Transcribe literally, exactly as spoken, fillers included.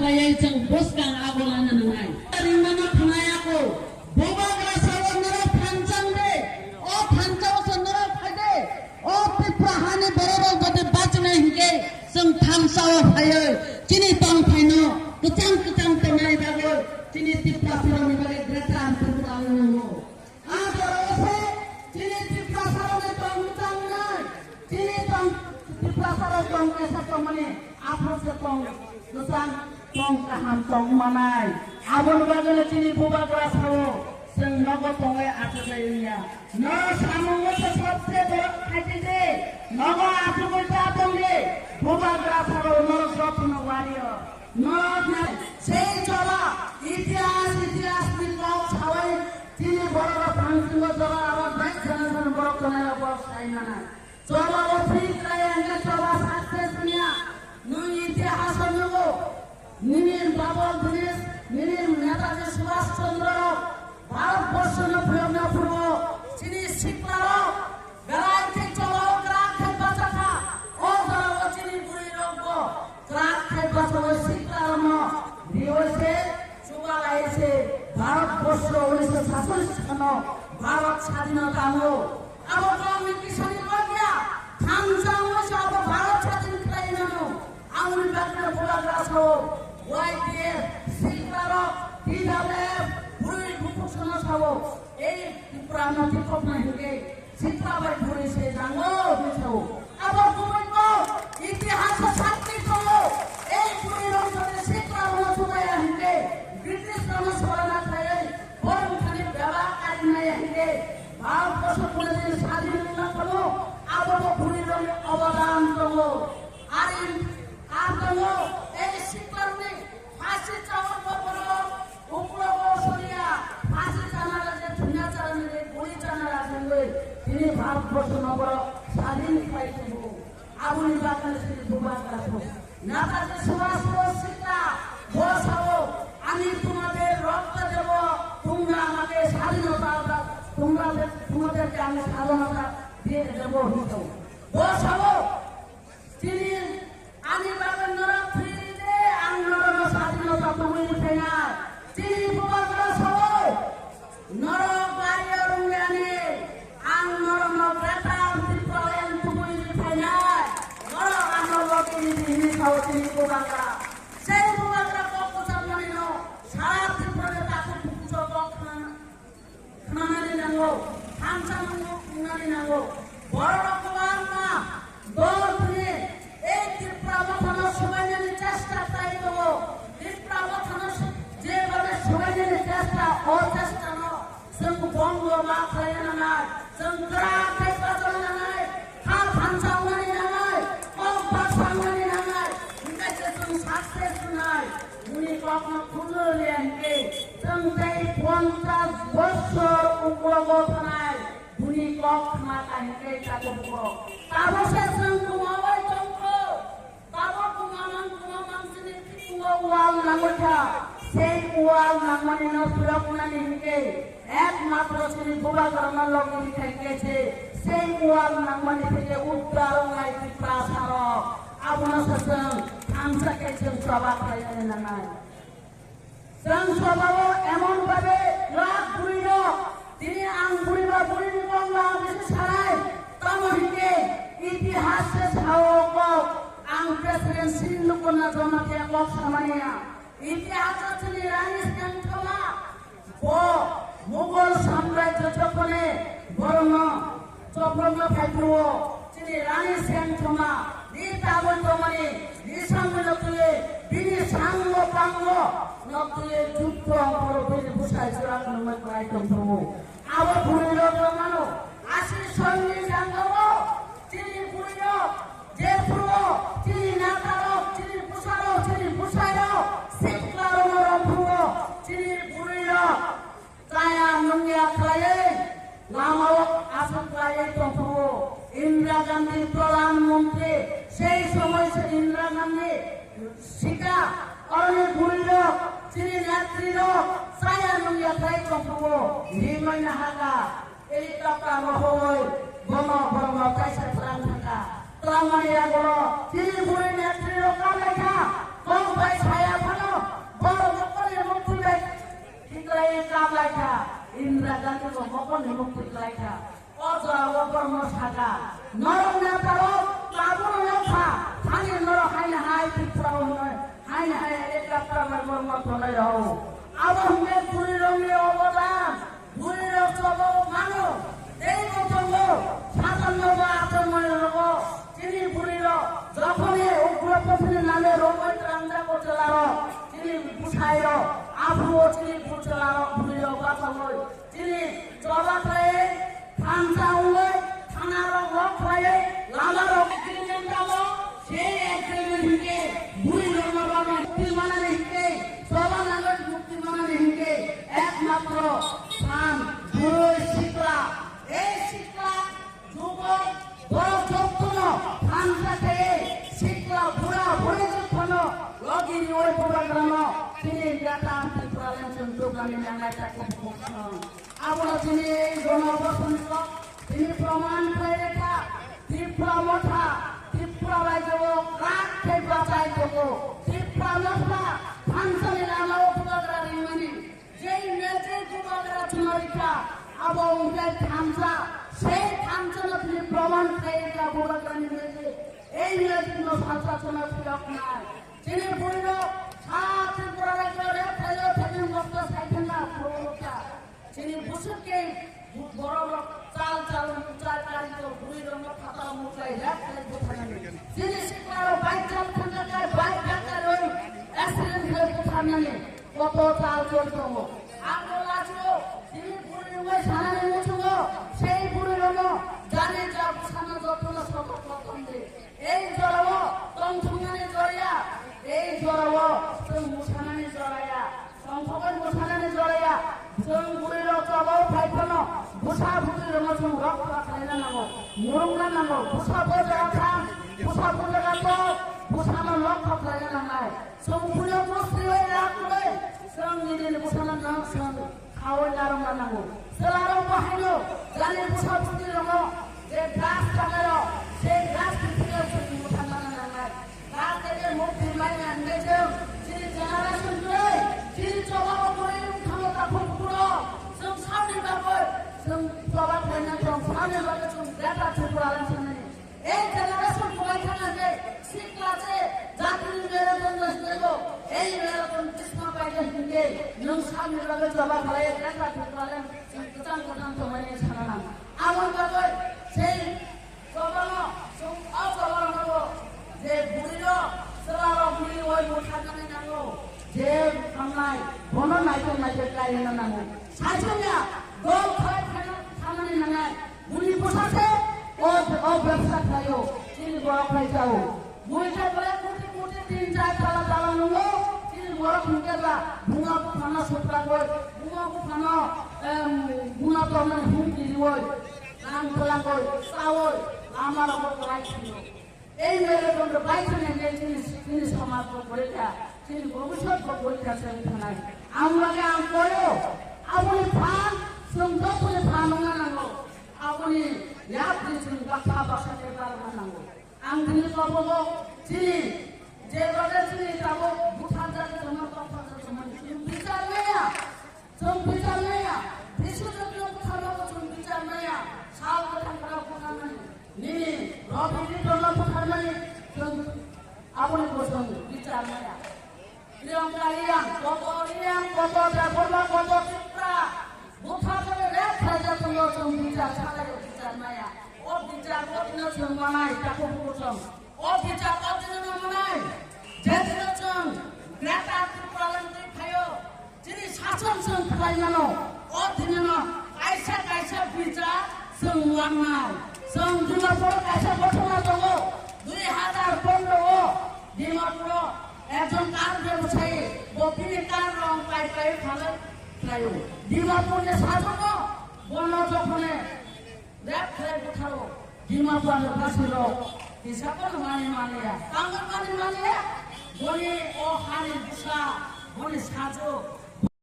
Ayai chwng bwskang abo lana nangnai. Ringmano khwnai ako. Bubagra sao norok thansa de. O thansa o se norok phai de. O Tipra hani bororok jodi bachinai hinkhe chwng thansa o phaiwi chini tongthaino kwchang kwchang tongnai bagwi chini Tiprasarokni bagwi Greater Ampur ang nango. Ang jora o se chini Tiprasarokni tong kwchang wngnai. Chini tong Tiprasarok tong kaisa tongmani aphuru se tong kwchang tong kaham tong manai. Aboni bagwino chini Bubagra sao chwng nogo tongwi achaklai wngya. Norok samungo se sobse borok khaitide, nogo achugwi ta tongdi, Bubagra sao norok jotono wario. Norok na sei chola itihas, itihas ni kok sawi chini borok rok thangsingo chola aro dai sana sana borok tonai rok borok sai manai. Choba o free khlai hwnkhe choba success wngya. Nwng itihas o nugo. Nini Babol Dinesh, nini Netaji Subhash Chandra rok Bharat borso no phiyokna phuru chini sikla rok belai khe choba o kwrak khe bachakha. O jora o chini bwrwi rok bo kwrak khe bachalo sikla rok no riwi se Chubalai se Bharat borso unisho satsorish sano Bharat sadhinota wngo. Abo kongni kisani bagya thansa unisho abo Bharat sadhin khlai nano. Aboni bagwino Bubagra sao Y T F, Siklarok, T W F, bwrwi bukhuk sano sao. Ei Tripura no tikhokna hinkhe Sitra bai bwrwi se jango hinwi sao. Abo kubui kok, itihaso sakni tongo. Ei bwrwi rok jodi Sitra rokno chubaya hinkhe, British rokno sorana khlaiwi, borok thani bebak karinaya hinkhe, Bharat borso kune din sadhin wngna tongo, abo bo bwrwi rokni obodan tongo. Ari, ar tongo, ei Sitra rokni phasi chawar bo borok, Uklogo Soria, phasi chana rajya, thwina chana rajya, guli chana rajya wngwi tini Bharat borso no borok sadhin khlai tongo. Aboni bagwi chini Bubagra sao. Netaji Subhash Bosu sikla, bo sao, "আমি তোমাদের রক্ত দেব, তোমরা আমাকে স্বাধীনতা দাও, তোমরা, তোমাদেরকে আমি স্বাধীনতা দিয়ে দেব" hinwi sao. Bo sao, Chini ani bagwi norok phiri de, ang norokno sadhinota tubui riphainai. Chini Bubagra sao, norok bario rwngya ani, ang norokno Greater Tipraland tubui riphainai. Norok ano logi ridi hinwi sao chini Bubagra. Sei Bubagra kok bwcharmanino sara Tripura de takhuk bukuchok kok khna. Khnanani nango, thansa nango, wngnani nango. Borok kwbangma dol thwngwi ei Tipra Mothano swbainani chesta khlai tongo. Tipra Mothano sw-, jebabe swbainani chesta, o chestano chwng bongo ma khlaina nangnai, chwng kwrak khe bachana nangnai, kha thansa wngnani nangnai, kok baksa wngnani nangnai, hwnkhe se chwng success wngnai. Buni kokno khulno liya hinkhe, chwng tei ponchas bosor uklogo thanai buni kok khna ka hinkhe chakubukro. Tabuk se chwng kwmawi tongkho. Tabuk kwmamang kwmamang chini kiphilgo wal nangwi kha. Sei wal nangmani no phiroknani hinkhe, ekmatro chini Bubagrano logi rikhaikhe se, sei wal nangmani theke uddar wngnai Tiprasarok. Abono se chwng thansa khe chwng choba khlainani nangnai. Chwng sobao emon babe kwrak bwrwi rok, tini ang bwrwi ba bwrwini kok no bisi sanai, tamo hinkhe itihas se sao kok, ang President Sri Lukurna Jomatia kok samania. Itihas o chini Rani Sengthoma, bo Mughal samrajyo jokhone borokno Choprokno phai phuru chini Rani Sengthoma, ri tabwi tongmani, ri samwi no twiwi, bini sango pango no twiwi jukto ongkhoro bini bwsai jora khwnwi kwlai tong phuru. Abo bwrwi rok no mano, asi sonni jangao chini bwrwi rok, je phuru chini neta rok, chini bwsa rok, chini bwsai rok, sikla rok no rong phuru chini bwrwi rok. Chaya nungya khlaiwi lamao aswk khlaiwi tongphuru Indira Gandhi Pradhan Mantri, sei somoi se Indira Gandhi sika, oroni bwrwi rok, chini netri rok chaya nungya khlai tongphuru rimai nahaka. Helicopter rohoi bono borokno kaisa twlang thangkha. Twlangmani yagulo chini bwrwi netri rok kalaikha. Kok bai saya phano Mokol ni mukti khlai kha. O jora o borno saka. Norok na taro, tabuk no kha. Thani norok haini hai Tripura o hwnwi. Haini hai helicopter bai borno tonai rw. Abo hwnwi bwrwi rokni obodan. Bwrwi rok chobo mano. Tei bo tongo. Satanno ba atanmani rogo. Chini bwrwi rok. Jokhoni ugropothini name rongwi twlangjak o chwla rok. Chini bwsai rok. Aphuru o chini bwchwla rok bwrwi rok bachangwi. Chini choba khlaiwi, thansa wngwi, thana rok lock khlaiwi, lama rok agreement dalo, sei agreement hinkhe bwrwi rokno rokno mukti manani hinkhe, choba nangwi mukti manani hinkhe, ekmatro phan, bwrwi sikla, ei sikla, Jubok, borok jotono thansa khe sikla bura buri jotono logi riwi bubagrano chini Greater Tipraland chwng jogani nangnai takhuk bukung. Abono chini gono bosongo chini proman khlai rekha Tipra motha, Tipra rajyo rak khe bachai tongo. Tipra motha thansani lamao bubagra ringmani. Jei mejek bubagra chwng rikha, abo wngkha thansa, sei thansa no tini proman khlai rikha bubagra ni mejek. Ei mejek no salsa chwng phiyok nai. Chini bwrwi rok sa Tripura rajyo rep khlaio thani mokta saithangna phuru rokha. Chini busuk ke borok rok chal chal chal kari to bwrwi rok no phatar muklai rep khlai butharnani. Chini sikla rok bike chal thangkha khe bike dakar roi accident khlai butharnani. Koto tal choli tongo. Ang bo lachigo, tini bwrwi wngwi sanani muchungo, sei bwrwi rokno jani ja bwsano jotono sobo kotom di. Ei jorao tongthoknani joraya, ei jorao chwng musanani joraya, tongthokgwi musanani joraya, chwng bwrwi rok chobao phai phano bwsa bwrwi rokno chwng rokha khlaina nango, murungna nango, bwsa bo jaga thang, bwsa bo jaga tok, bwsano lokha khlaina nangnai. Chwng bwrwi rokno sriwi rak kwrwi, Chwng nini bwsano no chwng khaui narwkna nango. Chwlarok bo haino jani bwsa bwtwi rokno je gas tongnairok, se gas ni thikno chwng butharna nangnai. Gas tei mukti manya hwnwi chwng chini generation kwrwi, chini choba o kwrwi wng thango takhuk bukhuk rok. Chwng salni bagwi chwng choba khlaina tong, salni bagwi chwng Greater Tripura Land sanani. Ei generation bubaithana je sikla je jatini merudanno hinwi bo, ei merudan Bhisma paida hinkhe nwng salni bagwi choba khlai, kanta thwkmalen chwng kwchang kwchang tongmani sana nang. Aboni bagwi sei chobano chwng o choba rwmano je bwrwino chwlarok mili oi butharnani nango, je thangnai bono naithok naithok kairwna nango. Saichung ya dol khlai thangna thangnani nangnai. Bini bwsa se o, o bebsa khlaio, chini borok khlai chao. Buikha bole kuti kuti tin char tala tala nungo, chini borok hwnkhe ba bunga buphano supragoi, bunga buphano, em, guna tornani hum kirioi, rang twlangoi, chaoi, lama rogo kwlai thangio. Ei merudanno bai thangya khe chini, chini somaj bo gorikha, chini bhobishyot bo gorikha se wngthanai. Ang lage ang koyo, aboni phan chwng jotoni phan wngna nango, aboni yapri chwng bakha bakha khe barna nango. Ang tini kobogo chini je baja chini tabuk butharjak tongma tongthokjak tongmani chwng bichar maya. Chwng bichar maya, Biswajit no butharma bo chwng bichar maya, sal kwthang kwrwng butharmani, nini Robi Ridon no butharmani, chwng aboni bo chwng bichar maya. Priyanka Reang, koto Reang, koto Debbarma, koto Tripura, butharmani rep khlaijak tongo chwng bichar salaio bichar maya. O bichar bo tino chwng manai, takhuk bukhuk chwng. O bichar o tino manai, je tino chwng Greater Tripura Land twi phaio. Chini sachon chwng khlai mano, o thwimano kaisa kaisa bichar chwng langnai. Chwng Dimapur kaisa ghotona tongo, dui hazar pondro o Dimapur o ekjon car bebosayi, bo bini car rong pai pai phalai khlaio. Dimapur ni sajono bono jokhone Rep khlai bwtharo, Dimapur ni bwsarok kisa phano mani maliya, tangwi mani maliya. Boni o hani bwsa, boni sajwk,